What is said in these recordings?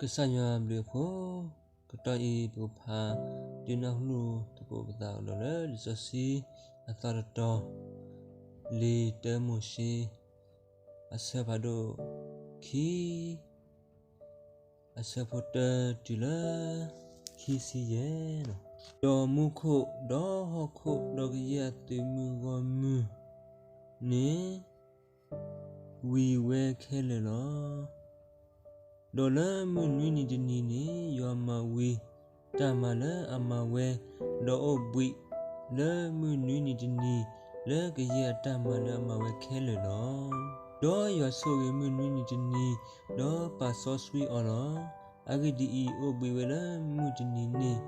ကစၢ်ယွၤအဘျုးအဖှိၣ်, ကတီၢ်အံၤ ပကဖးဒုးနၢ်ဟူလိာ်သကိးပသးကဒီးလၢ လံာ်စီဆှံအသီတတီၤ, လံာ်တၢမိၤၡ့ အဆၢဖးဒိၣ်ခံ, အဆၢဖိတၢတုၤလၢခံဆံယဲၢ်လီၤ. ဒီးမူခိၣ်, ဒီးဟီၣ်ခိၣ်, ဒီးကယဲၢ်အသုးမုၢ်ဂီၢ်မုၢ်န့ၣ် ဝံၤဝဲခဲလၢာ်လီၤ. ဒီးလၢမုၢ်နွံနံၤတနံၤန့ၣ် ယွၤမၤဝံၤတၢ်မၤလၢအမၤဝဲ, ဒီးအိၣ်ဘှံးလၢမုၢ်နွံနံၤတနံၤ လၢကယဲၢ်အတၢ်မၤလၢအမၤဝဲခဲလၢာ်လီၤ. ဒီးယွၤဆိၣ်ဂ့ၤမုၢ်နွံနံၤတနံၤ, ဒီးပာ်စီဆှံအီၤလီၤ. အဂ့ၢ်ဒ်အံၤ, အိၣ်ဘှံးဝဲလၢမုၢ်တနံၤန့ၣ်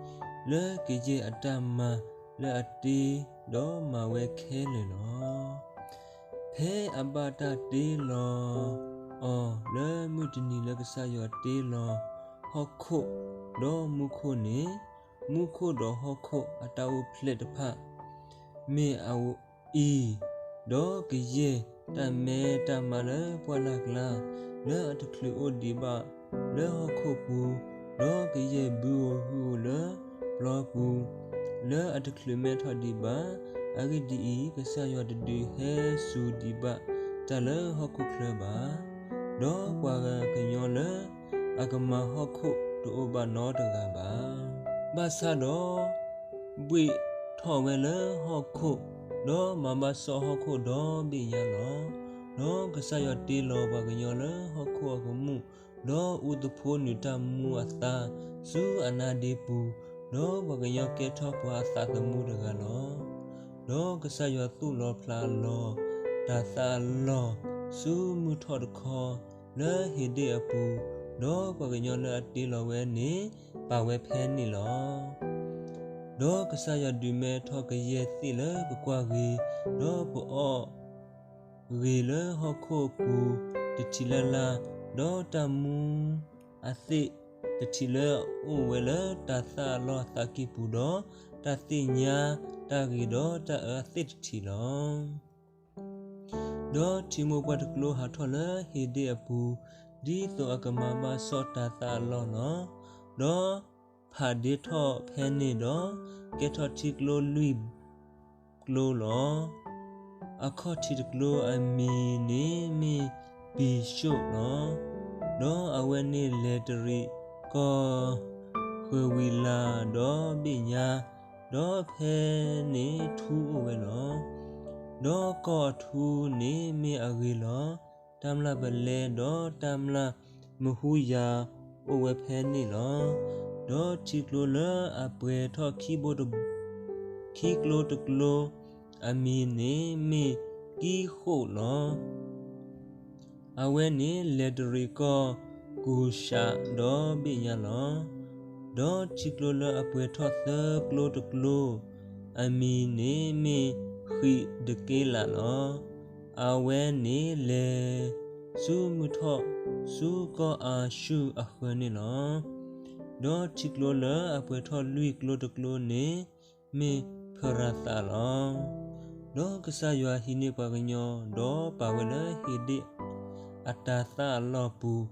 လၢကယဲၢ်အတၢ်မၤလၢအတ့, ဒီးမၤဝဲခဲလၢာ်လီၤ. ဖဲအဘၣ်တၢ်တ့လီၤအီၤလၢမုၢ်တနံၤလၢကစၢ်ယွၤတ့လီၤဟီၣ်ခိၣ်ဒီးမူခိၣ်န့ၣ်, မူခိၣ်ဒီးဟီၣ်ခိၣ်အတၢ်အိၣ်ဖျဲၣ်တဖၣ် မ့ၢ်အအံၤ, ဒီးကယဲၢ်တၢ်မဲတၢ်မါလၢပှၢ်လၢ်ကျါ လၢအတချုးအိၣ်ဒံးဘၣ်လၢဟီၣ်ခိၣ်ပူၤ, ဒီးကယဲၢ်ဘုဧိၤဟုဧိၤလၢပျီပူၤ, လၢအတချုးမဲထီၣ်ဒံးဘၣ်. အဂ့ၢ်ဒ်အံၤ, ကစၢ်ယွၤတဒုးဟဲစူၤဒံးဘၣ်တၢ်လၢဟီၣ်ခိၣ်ချၢဘၣ်, ဒီးပှၤကညီလၢအကမၤဟီၣ်ခိၣ်တအိၣ်ဘၣ်နီတဂၤဘၣ်. ဘၣ်ဆၣ်ဒီး ဘှံးထီၣ်ဝဲလၢဟီၣ်ခိၣ်, ဒီးမၤဘၣ်စီၣ်ဟီၣ်ခိၣ်ဒီဘ့ၣ်ညါလီၤ. ဒီးကစၢ်ယွၤတ့လီၤပှၤကညီလၢဟီၣ်ခိၣ်အကမူၣ်, ဒီးအူသဖှိနုာ်တၢ်မူအသါဆူအနါဒ့ပူၤ, ဒီးပှၤကညီကဲထီၣ်ပှၤအသးသမူတဂၤလီၤ. ဒီးကစၢ်ယွၤသူၣ်လီၤဖျးလီၤတၤသၣ်အလီၢ်ဆူမုၢ်ထီၣ်တခီလၢဧ့ၤဒ့ၣ်အပူၤ, ဒီးပှၤကညီလၢအတ့လီၤဝဲန့ၣ် ပာ်ဝဲဖဲန့ၣ်လီၤ. ဒီးကစၢ်ယွၤဒုးမဲထီၣ်ကယဲၢ်သ့ၣ်လၢပကွၢ်ဂ့ၤ, ဒီးပအီၣ်ဂ့ၤလၢဟီၣ်ခိၣ်အပူၤတထံးလၢ်လၢ်, ဒီးတၢ်မူအသ့ၣ်တထံးလၢအအိၣ်ဝဲလၢတၤသၣ်အလီၢ်အသးကံၢ်ပူၤ, ဒီးတၢ်သ့ၣ်ညါတၢ်ဂ့ၤဒီးတၢ်အၢအသ့ၣ်တထံးလီၤ. ဒီးထံမိၢ်ပှၢ်တကျိဟးထီၣ်လၢဧ့ၤဒ့ၣ်အပူၤ, ဒ်သိးအကမၤဘၣ်စီၣ်တၤသၣ်အလီၢ်လီၤ. ဒီးဖးဒ့ထီၣ်ဖဲန့ၣ်ဒီး ကဲထီၣ်ထံကျိလွံၢ်ကျိလီၤ. အခီၣ်ထံးတကျိအမံၤန့ၣ်မ့ၢ်ပံၤၡိၣ်လီၤ. ဒီးအဝဲန့ၣ်လဲၤတရံးကီၢ်ဃၢၤဝံၤလးဒီးဘ့ၣ်ညါ, ဒီးဖဲန့ၣ်ထူအိၣ်ဝဲလီၤ. ဒီးကီၢ်အထူန့ၣ်မ့ၢ်အဂ့ၤလီၤ. တၢ်မျၢ်ပလဲဒီးတၢ်မျၢ်မဟူယၤ အိၣ်ဝဲဖဲန့ၣ်လီၤ. ဒီးထံကျိလၢအပှဲၤထီၣ်ခံဘိတဘိ, ခံကျိတကျိ အမံၤန့ၣ်မ့ၢ်ကံဃိၣ်လီၤ. အဝဲန့ၣ်လဲၤတရံးကီၢ်ကူၤၡးဒီးဘ့ၣ်ညါလီၤ. ဒီးထံကျိလၢအပှဲၤထီၣ်သၢကျိတကျိ အမံၤန့ၣ်မ့ၢ်ဃံးဒက့လးလီၤ. အဝဲန့ၣ်လဲၤဆူမုၢ်ထီၣ်ဆူကီၢ်အၤၡူၢ်အဃၢၤန့ၣ်လီၤ. ဒီးထံကျိလၢအပှဲၤထီၣ်လွံၢ်ကျိတကျိန့ၣ် မ့ၢ်ဖရၤသးလီၤ. ဒီးကစၢ်ယွၤဟံးန့ၢ်ပှၤကညီ, ဒီးပာ်ဝဲလၢဧ့ၤဒ့ၣ်အတၤသၣ်အလီၢ်ပူၤ,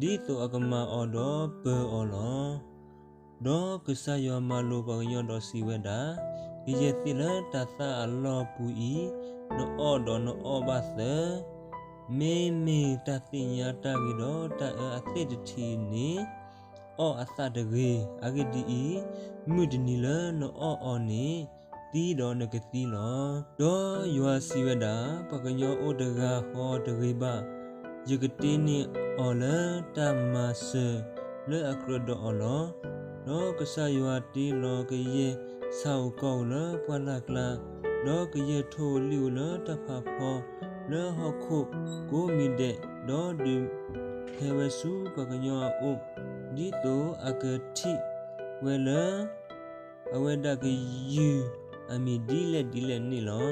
ဒ်သိးအကမၤအီၤဒီးပၢၤအီၤလီၤ. ဒီးကစၢ်ယွၤမၤလိာ်ပှၤကညီဒီးစံးဝဲဒၣ်, ကယဲၢ်သ့ၣ်လၢတၤသၣ်အလီၢ်ပူၤအံၤ, နအီၣ်ဒီးနအီၣ်ဘၣ်သၢ, မ့မ့ၢ်တၢ်သ့ၣ်ညါတၢ်ဂ့ၤဒီးတၢ်အၢအသ့ၣ်တထံးန့ၣ် အီၣ်အသၣ်တဂ့ၤ. အဂ့ၢ်ဒ်အံၤ, မုၢ်တနံၤလၢနအီၣ်အီၤန့ၣ် သံဒီးနကသံလီၤ. ဒီးယွၤစံးဝဲဒၣ်, ပှၤကညီအိၣ်တဂၤဃီတဂ့ၤဘၣ်. ယကတ့န့ၢ်အီၤလၢတၢ်မၤစၢၤလၢအကြၢးဒီးအီၤလီၤ. ဒီးကစၢ်ယွၤတ့လီၤကယဲၢ်ဆၣ်ဧိၤကီၢ်ဧိၤလၢပှၢ်လၢ်ကျါ, ဒီးကယဲၢ်ထိၣ်ဧိၤလံၣ်ဧိၤလၢတၢ်ဖးဖီလၢဟီၣ်ခိၣ်ကိးမံၤဒဲး, ဒီးဒုးဖဲဝဲဆူပှၤကညီအအိၣ်, ဒ်သိးအကထံၣ်ဝဲလၢ အဝဲဒၣ်ကယုၢ်အမံၤဒ်လဲၣ်ဒ်လဲၣ်န့ၣ်လီၤ.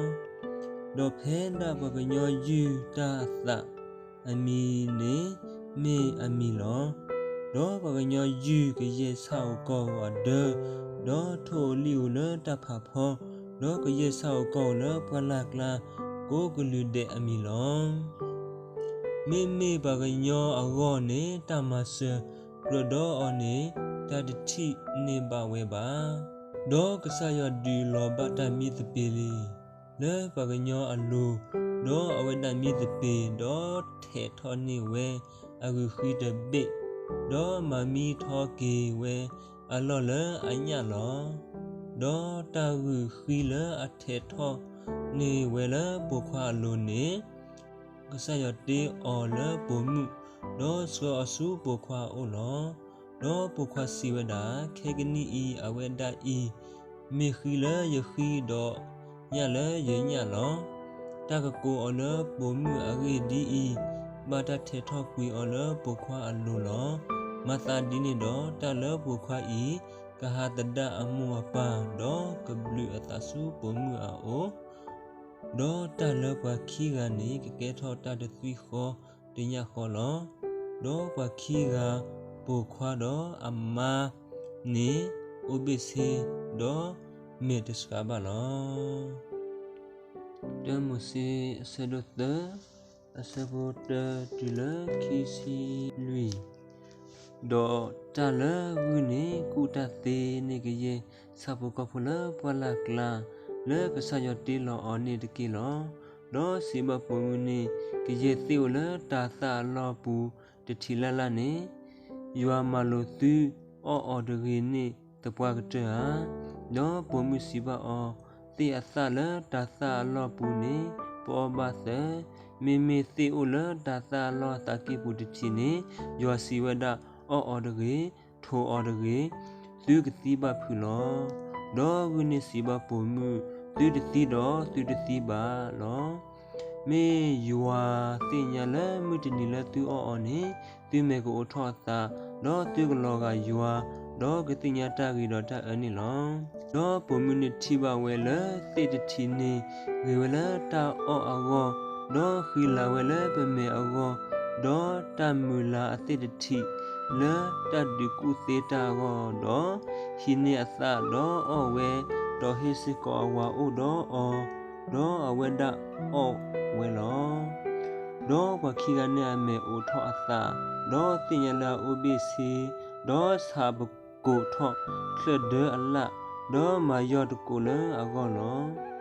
ဒီးဖဲဒၣ်ပှၤကညီယုၢ်တၢ်အသးအမံၤန့ၣ်မ့ၢ်အမံၤလီၤ. ဒီးပှၤကညီယုၢ်ကယဲၢ်ဆၣ်ဧိၤကီၢ်ဧိၤအဒၢ, ဒီးထိၣ်ဧိၤလံၣ်ဧိၤလၢတၢ်ဖးဖီ, ဒီးကယဲၢ်ဆၣ်ဧိၤကီၢ်ဧိၤလၢပှၢ်လၢ်ကျါကိးကလုာ်ဒဲးအမံၤလီၤ. မ့မ့ၢ်ပှၤကညီအဂီၢ်န့ၣ် တၢ်မၤစၢၤ ကြၢးဒီးအီၤန့ၣ် တၢ်တထံၣ်န့ၢ်ဘၣ်ဝဲဘၣ်. ဒီးကစၢ်ယွၤဒုးလီၤဘၣ်တၢ်မံသပ့ၤလံ လၢပှၤကညီအလိၤ, ဒီးအဝဲဒၣ်မံသပ့ၤ, ဒီးထဲးထီၣ်န့ၢ်ဝဲအဂုာ်ဃံတဘ့ၣ်, ဒီးမၤမံထီက့ၤဝဲအလီၢ်လၢအညၣ်လီၤ. ဒီးတၢ်ဂုာ်ဃံလၢအထဲးထီၣ်န့ၢ်ဝဲလၢပိာ်ခွါအလိၤန့ၣ် ကစၢ်ယွၤတ့အီၤလၢပိာ်မုၣ်, ဒီးဆှၢအီၤဆူပိာ်ခွါအအိၣ်လီၤ. ဒီးပိာ်ခွါစံးဝဲဒၣ်, ခဲကနံၣ်အံၤ အဝဲဒၣ်အံၤ မ့ၢ်ဃံလၢယဃံဒီးညၣ်လၢယညၣ်လီၤ. တၢ်ကကိးအီၤလၢပိာ်မုၣ်အဂ့ၢ်ဒ်အံၤ, ဘၣ်တၢ်ထဲးထီၣ်ကွံာ်အီၤလၢပိာ်ခွါအလိၤလီၤ. မၤသးဒ်န့ၣ်ဒီး တၢ်လၢပိာ်ခွါအံၤ ကဟးသဒၣ်အမိၢ်အပၢ်, ဒီးကဘျုးအသးဆူပိာ်မုၣ်အအိၣ်, ဒီးတၢ်လၢပှၤခံဂၤန့ၣ် ကကဲထီၣ်တၢ်တသွံၣ်ဃီတညၣ်ဃီလီၤ. ဒီးပှၤခံဂၤ ပိာ်ခွါဒီးအမါန့ၣ် အိၣ်ဘ့ၣ်ဆ့, ဒီးမဲာ်တဆှးဘၣ်လီၤ. တၢမိၤၡ့ အဆၢဒိၣ်သၢ, အဆၢဖိတၢတုၤလၢခံဆံလွံၢ်. ဒီးတၢ်လၢဂုၢ်န့ၣ် ကူၣ်တၢ်သ့န့ၢ်ကယဲၢ် ဆၣ်ဖိကီၢ်ဖိလၢပှၢ်လၢ်ကျါ, လၢကစၢ်ယွၤတ့လီၤအီၤန့ၣ်တက့ၢ်လီၤ. ဒီးစံးဘၣ်ပိာ်မုၣ်န့ၣ်, ကယဲၢ်သ့ၣ်အိၣ်လၢတၤသၣ်အလီၢ်ပူၤတထံးလၢ်လၢ်န့ၣ်, ယွၤမၤလိာ်သုအီၣ်အီၤတဂ့ၤန့ၣ် သပှၢ်ကတၢၢ်ဧါ. ဒီးပိာ်မုၣ်စံးဘၣ်အီၤ, သ့ၣ်အသၣ်လၢတၤသၣ်အလီၢ်ပူၤန့ၣ် ပအီၣ်ဘၣ်သၢ, မ့မ့ၢ်သ့ၣ်အိၣ်လၢတၤသၣ်အလီၢ်အသးကံၢ်ပူၤတထံးန့ၣ်, ယွၤစံးဝဲဒၣ်, အီၣ်အီၤတဂ့ၤ, ထိးအီၤတဂ့ၤ, သုကသံဘၣ်ဖုးလီၤ. ဒီးဂုၢ်န့ၣ်စံးဘၣ်ပိာ်မုၣ်, သုတသံဒီးသုတသံဘၣ်လီၤ. မ့ၢ်ယွၤသ့ၣ်ညါလၢမုၢ်တနံၤလၢသုအီၣ်အီၤန့ၣ်, သုမဲာ်ကအိးထီၣ်အသး, ဒီးသုကလီၤဂာ်ယွၤ, ဒီးကသ့ၣ်ညါတၢ်ဂ့ၤဒီးတၢ်အၢန့ၣ်လီၤ. ဒီးပိာ်မုၣ်န့ၣ်ထံၣ်ဘၣ်ဝဲလၢသ့ၣ်တထံးန့ၣ် ဂ့ၤဝဲလၢတၢ်အီၣ်အဂီၢ်, ဒီးဃံလၤဝဲလၢပမဲာ်အဂီၢ်, ဒီးတၢ်မုာ်လၤအသ့ၣ်တထံးလၢတၢ်ဒုးကူၣ်သ့တၢ်အဂီၢ်, ဒီးဟံးန့ၢ်အသၣ်ဒီးအီၣ်ဝဲ, ဒီးဟ့ၣ်စ့ၢ်ကီးအဝၤအိၣ်ဒီးအီၤ, ဒီးအဝဲဒၣ်အီၣ်ဝဲလီၤ. ဒီးပှၤခံဂၤန့ၣ်အမဲာ်အိးထီၣ်အသး, ဒီးသ့ၣ်ညါလၢအအိၣ်ဘ့ၣ်ဆ့, ဒီးဆးပကိးထီၣ်ချၢၣ်ဒၢအလၣ်, ဒီးမၤယီၢ်တကိးလၢအဂီၢ်လီၤ.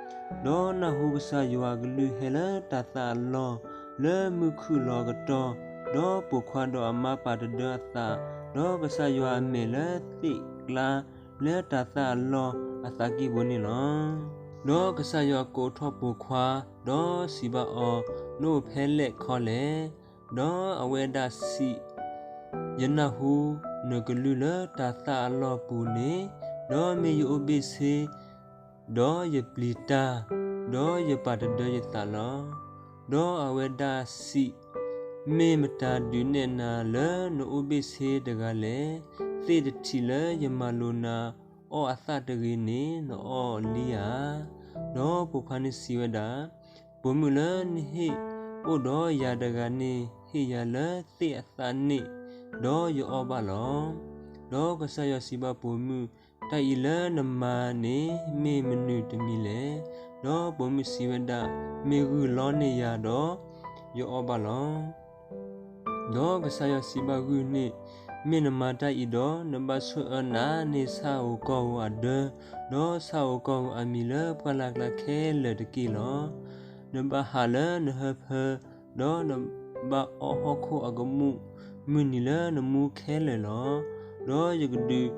ဒီးနၢ်ဟူကစၢ်ယွၤအကလုၢ်ဟဲလၢတၤသၣ်အလီၢ်လၢမုၢ်ခုၣ်လီၤကတီၢ်, ဒီးပိာ်ခွါဒီးအမါပာ်တဒၢအသး, ဒီးကစၢ်ယွၤအမဲာ်လၢသ့ၣ်ကျါလၢတၤသၣ်အလီၢ်အသးကံၢ်ပူၤန့ၣ်လီၤ. ဒီးကစၢ်ယွၤကိးထီၣ်ပိာ်ခွါ, ဒီးစံးဘၣ်အီၤ, နအိၣ်ဖဲလဲၣ်ခီလဲၣ်. ဒီးအဝဲဒၣ်စံး, ယနၢ်ဟူနကလုၢ်လၢတၤသၣ်အလီၢ်ပူၤန့ၣ်, ဒီးမ့ၢ်ယအိၣ်ဘ့ၣ်ဆ့, ဒီးယပျံၤတၢ်, ဒီးယပာ်တဒၢယသးလီၤ. ဒီးအဝဲဒၣ်စံး, မ့ၢ်မတၤဒုးနဲၣ်နၤလၢနအိၣ်ဘ့ၣ်ဆ့တဂၤလဲၣ်. သ့ၣ်တထံးလၢယမၤလိာ်နၤအီၣ်အသၣ်တဂ့ၤန့ၣ် နအီၣ်လံဧါ. ဒီးပိာ်ခွါန့ၣ်စံးဝဲဒၣ်, ပိာ်မုၣ်လၢနဟ့ၣ်အိၣ်ဒီးယၤတဂၤန့ၣ် ဟ့ၣ်ယၤလၢသ့ၣ်အသၣ်န့ၣ်, ဒီးယအီၣ်ဘၣ်လီၤ. ဒီးကစၢ်ယွၤစံးဘၣ်ပိာ်မုၣ်, တၢ်အံၤလၢနမၤန့ၣ် မ့ၢ်မနုၤတမံၤလဲၣ်. ဒီးပိာ်မုၣ်စံးဝဲဒၣ်, မ့ၢ်ဂုၢ်လီန့ၢ်ယၤဒီး ယအီၣ်ဘၣ်လီၤ. ဒီးကစၢ်ယွၤစံးဘၣ်ဂုၢ်န့ၣ်, မ့ၢ်နမၤတၢ်အံၤဒီး နဘၣ်ဆိၣ်အၢနးန့ၢ်ဆၣ်ဧိၤကီၢ်ဧိၤအဒၢ, ဒီးဆၣ်ဧိၤကီၢ်ဧိၤအမံၤလၢပှၢ်လၢ်ကျါခဲလၢာ်တက့ၢ်လီၤ. နဘၣ်ဟးလၢနဟၢဖၢ, ဒီးနဘၣ်အီၣ်ဟီၣ်ခိၣ်အကမူၣ် မုၢ်နံၤလၢနမူခဲလၢာ်လီၤ. ဒီးယကဒုး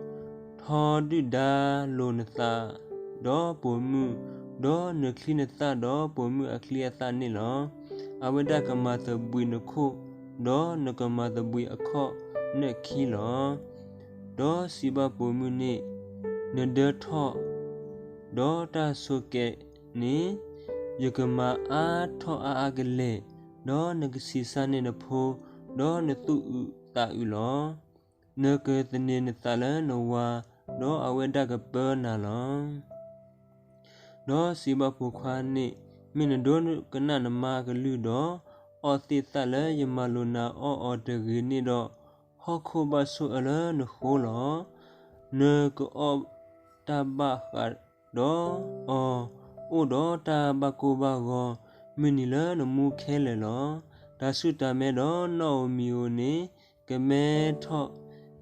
ထီဒုၣ်ဒါလိာ်နသးဒီးပိာ်မုၣ်, ဒီးနချံနသၣ်ဒီးပိာ်မုၣ်အချံအသၣ်န့ၣ်လီၤ. အဝဲဒၣ်ကမၤသဘှံးနခိၣ်, ဒီးနကမၤသဘှံးအခီၣ်နၢၣ်ခံလီၤ. ဒီးစံးဘၣ်ပိာ်မုၣ်န့ၣ်, နဒၢထီၣ်, ဒီးတၢ်ဆိးကဲးန့ၣ်, ယကမၤအါထီၣ်အါအါကလဲာ်, ဒီးနကဆံးစၢ်န့ၢ်နဖိ, ဒီးနသူၣ်အုးသးအုးလီၤ. နကသန့ၤနသးလၢနဝၤ, ဒီးအဝဲဒၣ်ကပၢနၤလီၤ. ဒီးစံးဘၣ်ပိာ်ခွါန့ၣ်, မ့ၢ်နဒိကနၣ်နမါအကလုၢ်ဒီး, အီၣ်သ့ၣ်သၣ်လၢယမၤလိာ်နၤအီၣ်အီၤတဂ့ၤန့ၣ်ဒီး, ဟီၣ်ခိၣ်ဘၣ်ဆိၣ်အၢလၢနဃိလီၤ. နကအီၣ်တၢ်ဘၣ်ဃးဒီးအီၤ, အိၣ်ဒီးတၢ်ဘၣ်ကိၢ်ဘၣ်ဂီၤ, မုၢ်နံၤလၢနမူခဲလၢာ်လီၤ. တၢ်ဆူၣ်တၢ်မဲဒီးနီၣ်ဧိၤမံၤဧိၤန့ၣ်, ကမဲထီၣ်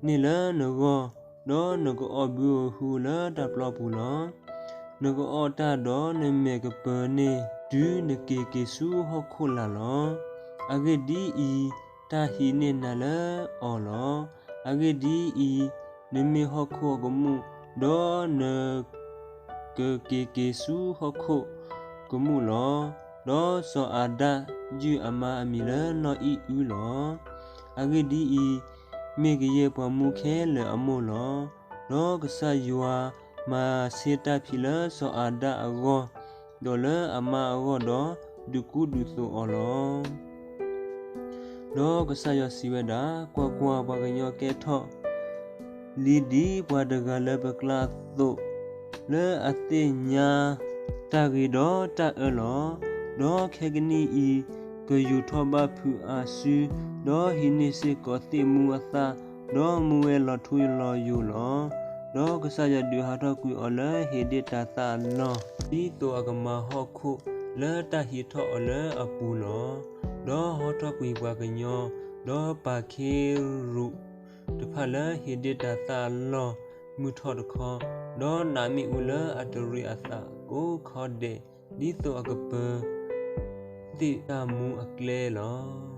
န့ၢ်လၢနဂီၢ်, ဒီးနကအီၣ်ဘုဧိၤဟုဧိၤလၢတၢ်ပျီပူၤလီၤ. နကအီၣ်တၢ်ဒီးနမဲာ်ကပၢၤန့ၣ် တုၤနက့ၤက့ၤဆူဟီၣ်ခိၣ်လာ်လီၤ. အဂ့ၢ်ဒ်အံၤ, တၢ်ဟံးန့ၢ်နၤလၢအီၤလီၤ. အဂ့ၢ်ဒ်အံၤ, နမ့ၢ်ဟီၣ်ခိၣ်အကမူၣ်, ဒီးန ကက့ၤက့ၤဆူဟီၣ်ခိၣ်ကမူၣ်လီၤ. ဒီးစီၤအၤဒၣ်ယုၢ်အမါအမံၤလၢနီၢ်အံၣ်အုလီၤ. အဂ့ၢ်ဒ်အံၤ, မ့ၢ်ကယဲၢ်ပှၤမူခဲလၢာ်အမိၢ်လီၤ. ဒီးကစၢ်ယွၤမၤဆ့တၢ်ဖံးလၢစီၤအၤဒၣ်အဂီၢ်, ဒီးလၢအမါအဂီၢ်ဒီး ဒုးကူဒုးသိးအီၤလီၤ. ဒီးကစၢ်ယွၤစံးဝဲဒၣ်, ကွၢ်ကွၢ်, ပှၤကညီကဲထီၣ်လံဒ်ပှၤတဂၤလၢပကျါအသိး, လၢအသ့ၣ်ညါတၢ်ဂ့ၤဒီးတၢ်အၢလီၤ. ဒီးခဲကနံၣ်အံၤ, ကယူာ်ထီၣ်ဘၣ်ဖုးအစု, ဒီးဟံးန့ၢ်စ့ၢ်ကီးသ့ၣ်မူအသၣ်, ဒီးမူဝဲလီၤထူလီၤယိာ်လီၤ. ဒီးကစၢ်ယွၤဒုးဟးထီၣ်ကွံာ်အီၤလၢဟ့းဒ့ၣ်တၤသၣ်အလီၢ်, ဒ်သိးအကမၤဟီၣ်ခိၣ်လၢတၢ်ဟံးထီၣ်အီၤလၢအပူၤလီၤ. ဒီးဟီထီၣ်ကွံာ်ပှၤကညီ, ဒီးပာ်ခ့ရူးတဖၣ်လၢဟ့းဒ့ၣ်တၤသၣ်အလီၢ်မုၢ်ထီၣ်တခီ, ဒီးနးမ့ၣ်အူလၢအတရံးအသးကိးခီဒဲး, ဒ်သိးအကပၢၤသ့ၣ်တၢ်မူအကျဲလီၤ.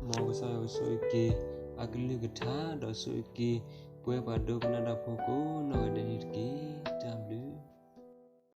မ်ကစၢ်ယွၤကဆိၣ်ဂ့ၤက့ၤအကလုၢ်ကထါ, ဒီးဆိၣ်ဂ့ၤက့ၤပဝဲပှၤဒိကနၣ်တၢ်ဖိကိးနီၢ်ဂၤဒဲးန့ၣ်တက့ၢ်. တၢ်ဘျုး